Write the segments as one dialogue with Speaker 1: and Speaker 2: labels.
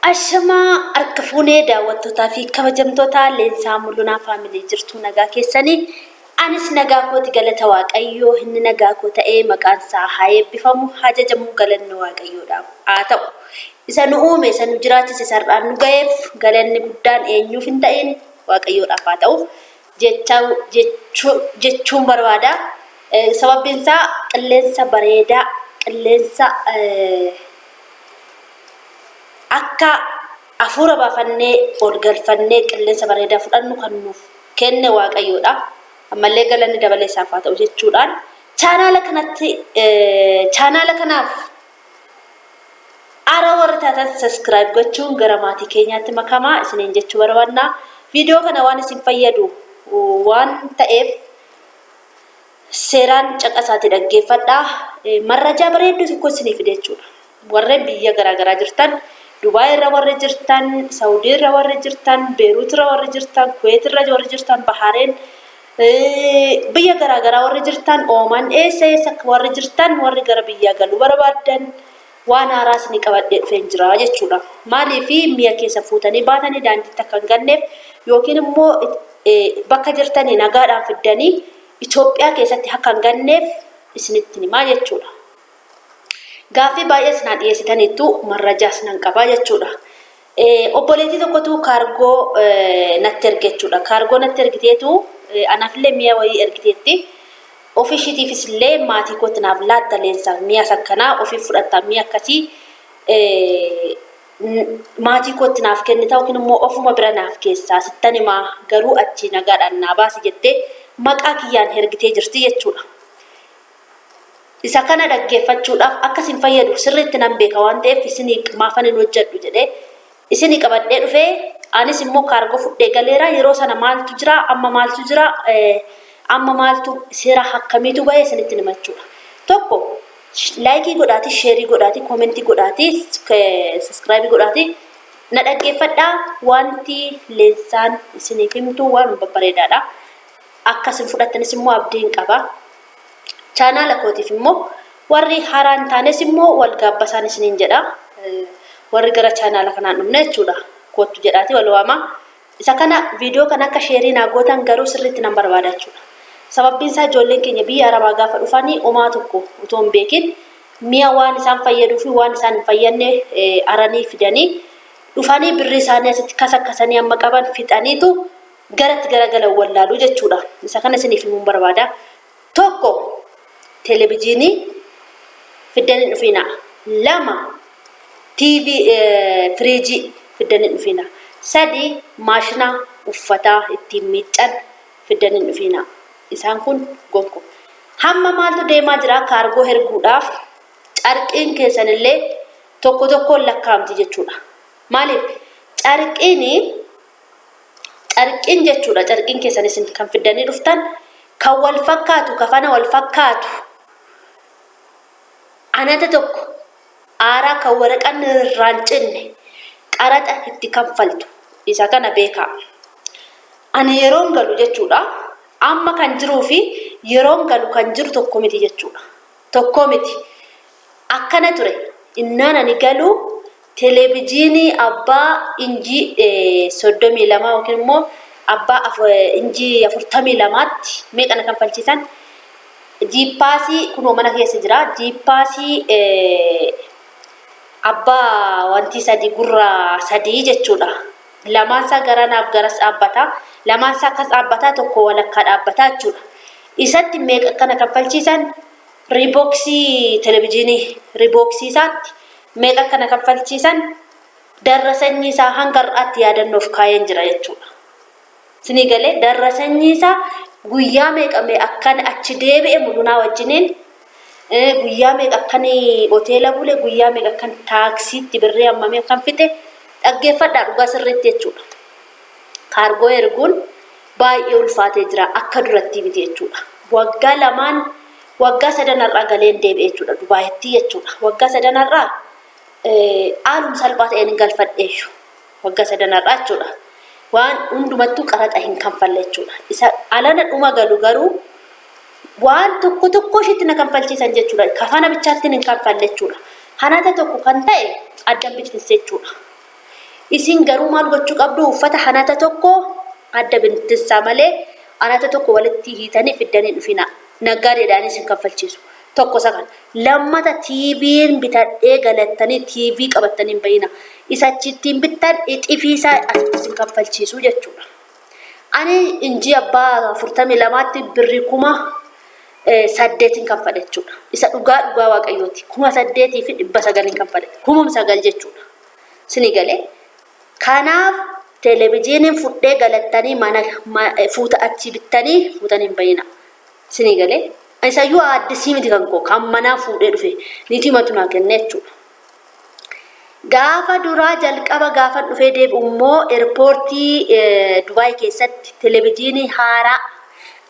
Speaker 1: Ashamaa harka fuunee daawwattootaa fi kabajamtoota Leensaa Mul'unaa Faamilii, jirtuu? Nagaa keessanii? Anis nagaa kooti, galata Waaqayyoo. Inni nagaa koo ta'ee maqaan isaa haa eebbifamu, haa jajamu, galanni Waaqayyoodhaaf haa ta'u. Isa nu uume, isa nu jiraachise, sar'aan nu ga'eef galanni guddaan eenyuuf hin ta'in, Waaqayyoodhaaf haa ta'u jechuun barbaada. Sababbiin isaa qilleensa bareedaa, qilleensa akka hafuura baafannee ol galfannee qilleensa bareedaa fudhannu kan nuuf kenne Waaqayyoodha. Ammallee galanni dabalee isaaf haa ta'u jechuudhaan chaanaala kanatti, chaanaala kanaaf haaraa warri taatan subscribe gochuun gara maatii keenyaatti makamaa isiniin jechuu barbaadna. Viidiyoo kana waan isin fayyadu waan ta'eef seeraan caqasaati dhaggeeffadhaa. Marrajaa bareedduu tokko isinii fide jechuudha. Warreen biyya garaagaraa jirtan, Dubaay irra warri jirtan, Saawudii irra warri jirtan, Beeruut irra warri jirtan, Kuweet irra warri jirtan, Bahareen, biyya garaagaraa warri jirtan, Ooman, eessa eessa warri jirtan, warri gara biyyaa galuu barbaaddan, waan haaraa isinii qabadhee dhufeen jira jechuudha. Maaliif mi'a keessa fuutanii baatanii daandiitti akka hin ganneef yookiin immoo bakka jirtanii nagaadhaan fiddanii Itoophiyaa keessatti akka hin ganneef isinitti himaa jechuudha. Gaaffii baay'ee isinaa dhiyeessitaniittu, marrajaas nan qabaa jechuudha. Obboleettii tokkotu kaargoo natti erge jechuudha. Kaargoo natti ergiteetu anaafillee mi'a wayii ergiteetti. Ofii ishiitiifis illee maatii kootti naaf laatta Leensa, mi'a akkanaa ofii fudhatta, mi'a akkasii maatii kootti naaf kennita yookiin immoo ofuma bira naaf keessaa, sittan himaa, garuu achii nagaadhaan naa baasi jettee maqaa kiyyaan ergitee jirti jechuudha. Isa kana dhaggeeffachuudhaaf akka isin fayyadu sirriitti nan beeka waan ta'eef, isinii maafan hin hojjedhu jedhee isinii qabadhee dhufee, anis immoo kaargoo fudhee galeera. Yeroo sana maaltu jira, amma maaltu jira, amma maaltu seera akkamiitu bahee isinitti himachuudha. Tokko like godhaati, share godhaati, comment godhaati, subscribe godhaati na dhaggeeffadhaa. Wanti Leensaan isiniif himtu waan babbareedaadha. Akka isin fudhattanis immoo abdiin qaba. Chaanaala kootiif immoo warri haaraa hin taanes immoo wal gaabbasaan isiniin jedha. Warri gara chaanaala kanaan dhumne jechuudha. Kottu jedhaati wal waamaa. Isa kana, viidiyoo kana akka share naa gootan garuu sirriitti nan barbaada jechuudha. Sababbiin isaa ijoolleen keenya biyya Arabaa gaafa dhufanii homaa tokko utoo hin beekin mi'a waan isaan fayyaduu fi waan isaan hin fayyadne aranii fidanii dhufanii birrii isaanii asitti kasakkasanii amma qaban fixaniitu garatti garagalan wallaaluu jechuudha. Isa kana isiniif himuun barbaada. Tokko, televijiinii fiddanii dhufiina. Lama, TV, firiijii fiddanii dhufiina. Sadi, maashina uffataa ittiin miiccan fiddanii dhufiina. Isaan kun gonku. Hamma maaltu deemaa jira? Kaargoo erguudhaaf carqiin keessanillee tokko tokkoon lakkaa'amti jechuudha. Maaliif? Carqiin, carqiin jechuudha, carqiin keessan isin kan fiddanii dhuftan kan wal fakkaatu, kafana wal fakkaatu, anata tokko aaraa kan waraqaan irraan cinne qaraxa itti kanfaltu. Isa kana beekaa. Ani yeroon galu jechuudha, amma kan jiruu fi yeroon galu kan jiru tokko miti jechuudha. Tokko miti. Akkana ture. Innaan ani galu televijiinii abbaa injii 32 yookiin immoo abbaa injii 42tti meeqa na kanfalchiisan? Jiippaasii kunoo mana keessa jira. Jiippaasii abbaa wantii sadii, gurra sadii jechuudha. Lamaansaa garanaaf garas dhaabbata. Lamaansaa akkas dhaabbataa, tokko walakkaa dhaabbataa jechuudha. Isatti meeqa akkana kanfalchiisan? Riibooksii televijiinii riibooksii isaatti meeqa akkana kanfalchiisan? Darra sanyii isaa hanga har'aatti yaadannoof kaayeen jira jechuudha. Isinii galee? Darra sanyii isaa, guyyaa meeqa mee akkan achi deebi'e Mul'unaa wajjiniin, guyyaa meeqa akkan hoteela bule, guyyaa meeqa akkan taaksiitti birrii hammamii akkan fixe dhaggeeffadhaa dhugaa sirriitti jechuudha. Kaargoo erguun baay'ee ulfaatee jira, akka duratti miti jechuudha. Waggaa lamaan, waggaa sadan har'aa galeen deebi'e jechuudha Dubaayitti jechuudha. Waggaa sadan har'aa haaluma salphaa ta'een hin galfadheeyyu. Waggaa sadan har'aa jechuudha. Waan hundumattuu qaraxa hin kanfalle jechuudha. Isa alana dhuma galu garuu waan tokko tokko ishiitti na kanfalchiisan jechuudha. Kafana bichaatti hin kanfalle jechuudha. Hanata tokko kan ta'e addan bittinse jechuudha. Isin garuu maal gochuu qabdu uffata hanata tokko adda bintissaa malee anata tokko walitti hiitanii fiddanii dhufina. Naggaadeedhaan isin kaffalchiisu. Tokko isa kana. Lammata TV'n bitadhee galattanii TV qabattanii hin bahina. Isa achi ittiin bittan ixifii isaa asitti isin kaffalchiisu jechuudha. Ani injii abbaa 42tti birrii 8000n kanfale jechuudha. Isa dhugaa dhugaa waaqayyooti. 8900n kanfale. Kumum sagal jechuudha. Sini galee. Kanaaf televijiiniin fudhee galattanii mana fuuta achii bittanii fuutanii hin bahina. Sini galee. Isayyuu aaddisii miti kan koo kan manaa fuudhee dhufe niitii matu naa kenne jechuudha. Gaafa duraa jalqaba gaafan dhufee deebi'u immoo eerpoortii Dubaay keessatti televijiinii haaraa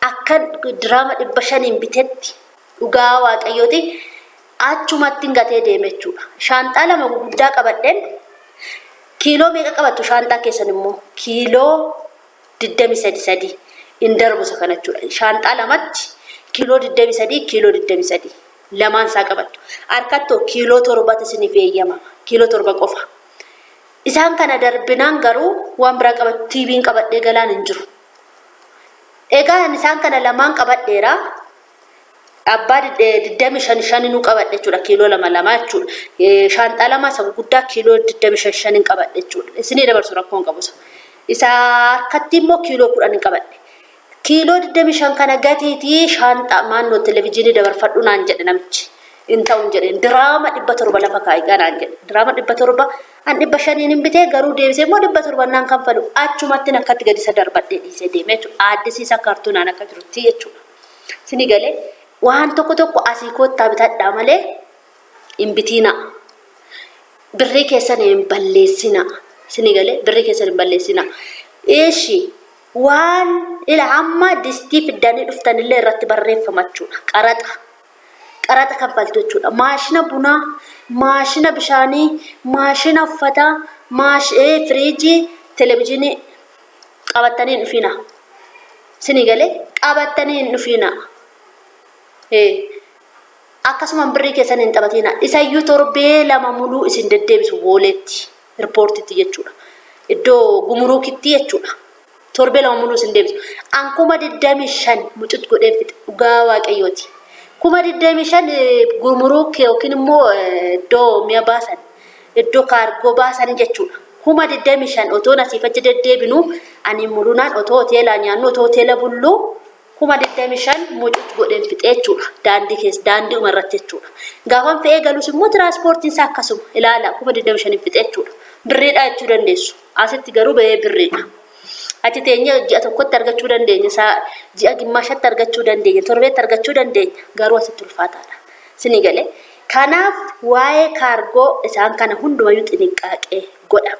Speaker 1: akkan diraama 500n bitetti dhugaa waaqayyooti achumatti gatee deeme jechuudha. Shaanxaa lama guguddaa qabadheen kiiloo meeqa qabattu shaanxaa keessan immoo kiiloo 23 sadii hin darbu isa kana jechuudha. Shaanxaa lamatti kiiloo 23 kiiloo 23 lamaan isaa qabattu. Harkattoo kiiloo torbatu isiniif eeyyamama. Kiiloo 7 qofa. Isaan kana darbinaan garuu waan biraa qabattu TV'n qabadhee galaan hin jiru. Egaa isaan kana lamaan qabadheera. Abbaa 25 shaninuu qabadhe jechuudha. Kiiloo lama lama jechuudha. Shaanxaa lama isa gurguddaa kiiloo 25 shanin qabadhe jechuudha. Isinii dabarsu rakkoon qabu isa. Isa harkatti immoo kiiloo 10 qabadhe. Kiiloo 25 kana gatiitii shaanxaa maannoo televijiinii dabarfadhu naan jedhe namichi. Hin ta'u hin jedheen. Diraama 700 lafa kaa'i naan jedhe. Diraama 700 an 500n hin bitee garuu deebisee immoo 700 naan kanfalu achumatti akkatti gadi isa darbadhee dhiisee deeme jechuudha. Aaddisiisa kaartuunaan akka jirutti jechuudha. Sini galee waan tokko tokko asii koottaa bitadhaa malee hin bitiinaa. Birrii keessan hin balleessinaa. Sini galee birrii keessan hin balleessinaa. Eeshi waan ila hamma distii fiddanii dhuftanillee irratti barreeffama jechuudha. Qaraxa. Qaraxa kanfaltu jechuudha. Maashina bunaa, maashina bishaanii, maashina uffataa, firiijii, televizyiinii qabattanii hin dhufinaa. Isinii galee qabattanii hin dhufinaa. Akkasuma birrii keessan hin taphatinaa. Isayyuu torbee lama muluu isin deddeebisu booleetti, irpoortitti jechuudha. Iddoo gumuruukitti jechuudha. Torbee lama muluu isin deebisu. An 25,000 mucut godheen fixe dhugaa waaqayyooti. 25,000 gumuruuk yookiin immoo iddoo mi'a baasan, iddoo kaargoo baasan jechuudha. 25,000 otoon asiif achi deddeebinu ani mulunaan otoo hoteelaa nyaannu otoo hoteela bulluu 25,000 mucuc godheen fixee jechuudha. Daandii keessa daandii uma irratti jechuudha. Gaafan fe'ee galus immoo tiraanspoortiin isaa akkasuma ilaala 25,000 fixee jechuudha. Birriidha jechuu dandeessu. Asitti garuu ba'ee birriidha. Achi teenyee ji'a tokkotti argachuu dandeenya. Isaa ji'a gimmaashatti argachuu dandeenya. Torbeetti argachuu dandeenya. Garuu asitti ulfaataadha. Isinii galee. Kanaaf waa'ee kaargoo isaan kana hundumayyuu xiniqqaaqee godha.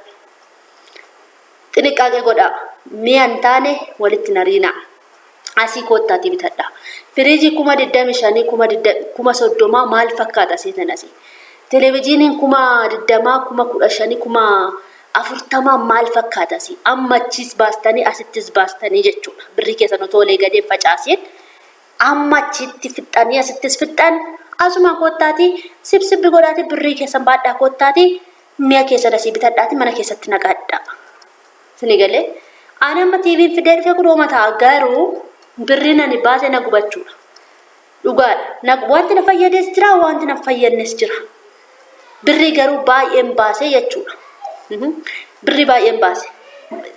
Speaker 1: Xiniqqaaqee godhaa. Mi'a hin taane walitti hin hariinaa. Asii koottaatii bitadhaa. Firiijii 25,000 30,000 maal fakkaata seetan asii? Televijiiniin 20,000 15,000 40,000 maal fakkaata asii? Amma achiis baastanii asittis baastanii jechuudha. Birrii keessan otoo olee gadee facaasiin amma achitti fixxanii asittis fixxan asuma koottaatii sibsibbi godhaatii birrii keessan baadhaa koottaatii mi'a keessan asii bitadhaatii mana keessatti naqadhaa. Sini galee ani amma TV'n fidee dhufe kun hooma ta'a garuu birriin ani baase na gubachuudha. Dhugaadha. Na, wanti na fayyades jira wanti na fayyadnes jira. Birrii garuu baay'een baase jechuudha. Birrii baay'een baase.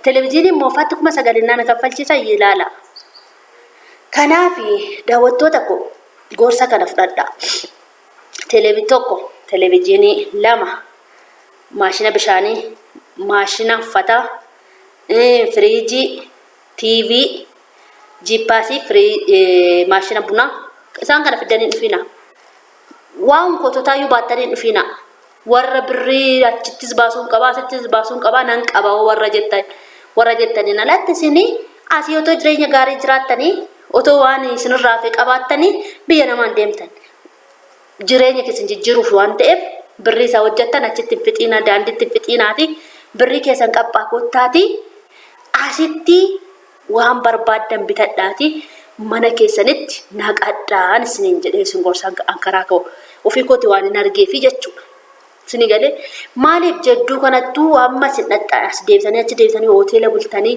Speaker 1: Televiziiniin moofaatti 9,000 na kaffalchiisa ilaala. Kanaaf daawwattoota koo gorsa kana fudhadhaa. Televi tokko televijiinii lama maashina bishaanii, maashina uffataa, firiijii, TV, jiippaasii, firii, maashina bunaa isaan kana fiddanii hin dhufinaa. Waan kototaayyuu baattanii hin dhufinaa. Warra birrii achittis baasuun qabaa asittis baasuun qabaa nan qaba warra jettan warra jettaniin alatti isinii asii otoo jireenya gaarii jiraattanii otoo waan isinirraa hafe qabaattanii biyya namaan deemtan. Jireenya keessan jijjiiruuf waan ta'eef birrii isaa hojjettan achitti hin fixiina daandiitti hin fixiinaati birrii keessan qaphaa kottaati asitti waan barbaaddan bitadhaati mana keessanitti naqadhaan isiniin jedhee isin gorsa an karaa koo ofii kooti waan hin argeefi jechuudha. Isinii galee maaliif jedduu kanattuu amma isin dhaqxan as deebisanii achi deebisanii hoteela bultanii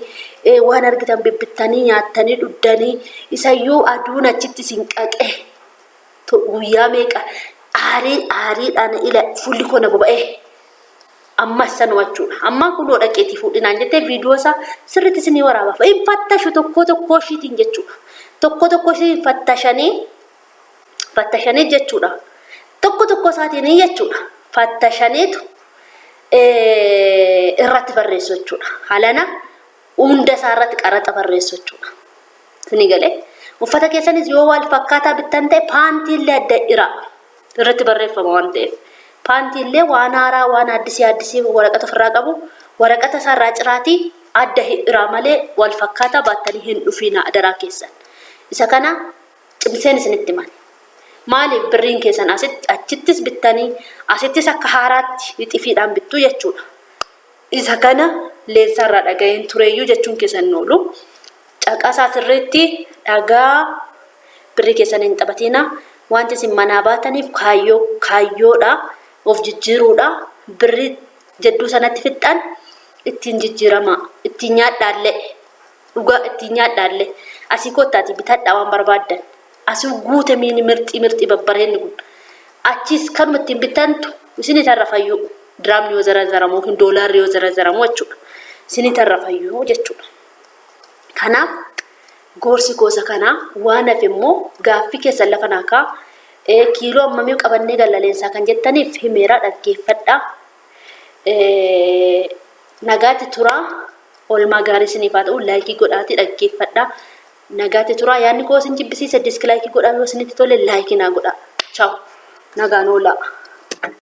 Speaker 1: waan argitan bibbittanii nyaattanii dhuddanii isayyuu aduun achitti isin qaqe guyyaa meeqa aarii aariidhaan ila fuulli koo na boba'ee ammas sanuma jechuudha. Amma kunoo dhaqeetii fuudhinaan jettee viidiyoo isaa sirriitti isinii waraaba. Hin fattashu tokkoo tokkoo ishiitiin jechuudha. Tokkoo tokkoo ishiitiin fattashanii fattashanii jechuudha. Tokko tokko isaatiin jechuudha. Fattashaniitu irratti barreessu jechuudha. Halana hunda isaa irratti qaraxa barreessu jechuudha. Isinii galee uffata keessanis yoo wal fakkaataa bittan ta'e paantii illee adda iraa irratti barreeffama waan ta'eef. Paantii illee waan haaraa waan addisii addisii waraqata ofirraa qabu waraqata isaa irraa ciraatii adda iraa malee wal fakkaataa baattanii hin dhufiina adaraa keessan. Isa kana cimseen isinitti himan. Maaliif birriin keessan asitti achittis bittanii asittis akka haaraatti wixifiidhaan bittuu jechuudha. Isa kana leensaarraa dhaga'een tureeyyuu jechuun keessan hin oolu. Caqasaa sirriitti dhagaa birrii keessan hin taphatiina. Wanti isin manaa baataniif kaayyoo kaayyoodha. Of jijjiiruudha. Birrii jedduu sanatti fixxan ittiin jijjiiramaa. Ittiin nyaadhaallee. Dhugaa ittiin nyaadhaallee. Asii koottaatii bitadhaa waan barbaaddan. Asii guute miini mirxii mirxii babbareenni kun. Achiis kanuma ittiin bittantu isinii tarrafayyuu. Diraamni yoo zarazaramu yookiin doolaarri yoo zarazaramu jechuudha. Isinii tarrafayyuu jechuudha. Kanaaf gorsi gosa kanaa waan hafe immoo gaaffii keessan lafa naa kaa. Kiiloo ammamii qabannee galla leensaa kan jettaniif himeera dhaggeeffadhaa. Nagaatti turaa. Oolmaa gaarii isiniif haa ta'u. Laayikii godhaatii dhaggeeffadhaa. Nagaatti turaa. Yaadni koo isin jibbisiise diskilaayikii godhaa yoo isinitti tole laayikii naa godhaa. Chaaw. Nagaan oolaa.